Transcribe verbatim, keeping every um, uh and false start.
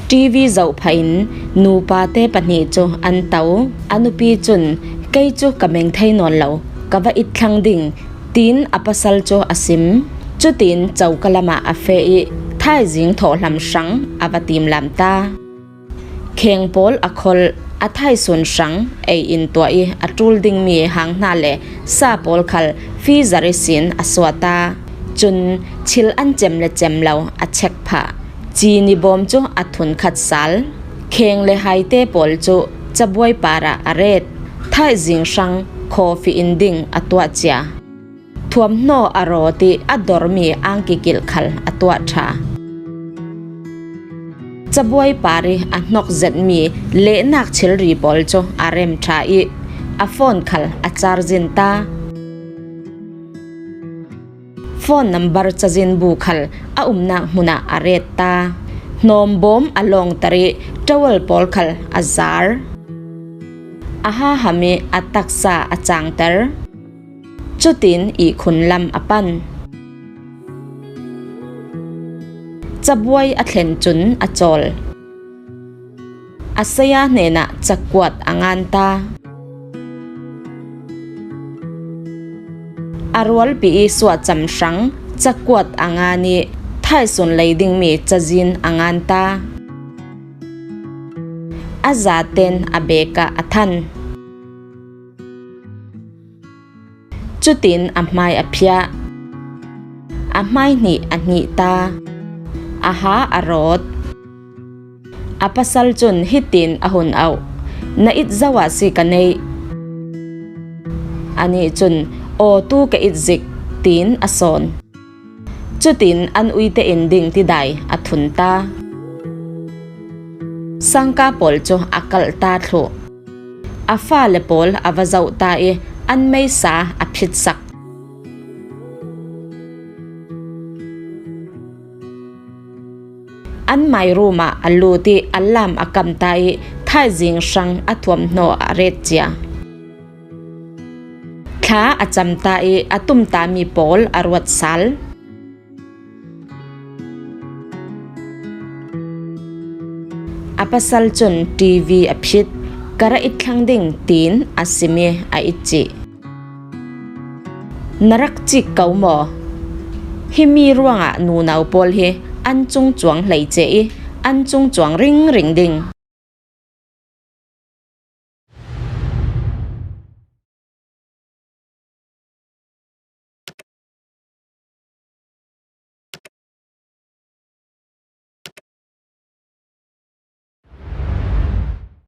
T V zoh phahin nupate pahnih cu an to. A nupi cun, "Kei cu ka meng thei nawn lo, ka va it thlang ding," tiin a pasal cu a sim. Cutin coka lamah a feh ih thaizing thawhhlam hrang a va timlam ta. Kheng pawl a kholh, a thaisun hrang ei in tuah ih a ṭul dingmi hang hna le sa pawl khal fizar ihsin a suah ta. Cun thil an cem le cem lo a chek phah. Cini bawm cu a thun khat sal. Kheng le haite pawl cu cabuai parah a ret. Thaizing hrang coffee in ding a tuah cia. Thuamhnaw a rawt ih a dormi angkikilh khal a tuah ṭha. Cabuai par ih a hnok zetmi lehnak thilri pawl cu a rem ṭha ih a phone khal a charge in ta. Phone nambar cazin bu khal a umnak hmunah a ret ta. Hnawm bawm a lawngter ih towel pawl khal a zar. A haham ih a taksa a cangter. Cutin ihkhun lam a pan. Cabuai a thlen cun a cawl. A saya hnenah cakuat a ngan ta. A rualpi ih suahcam hrang cakuat a ngan ih thaisun lei dingmi cazin a ngan ta. A zaten a bek ah a than. Cutin a hmai a phiah. A hmai hnih a hnih ta. A ha a rawt. A pasal cun hitin a hun auh, "Na it zo ah si ka neih." Anih cun, "Aw, tu ka it zik," tiin a sawn. Cutin an uite in ding tidai a thun ta. Sangka pawl cu a kalh ta thluh. A fale pawl a va zoh ta ih an meisa a phitsak. An mairum ah a lut ih a lam a kam ta ih thaizing hrang a thuamhnaw a ret cia. Thla a cam ta ih a tumtami pawl a ruat sal. A pasal cun T V a phit, "Ka ra it thlang ding," tiin a sim ih a it cih. "Na rak cik ko maw? Himi ruangah nunau pawl hi an cungcuang hleice ih an cungcuang ringring ding.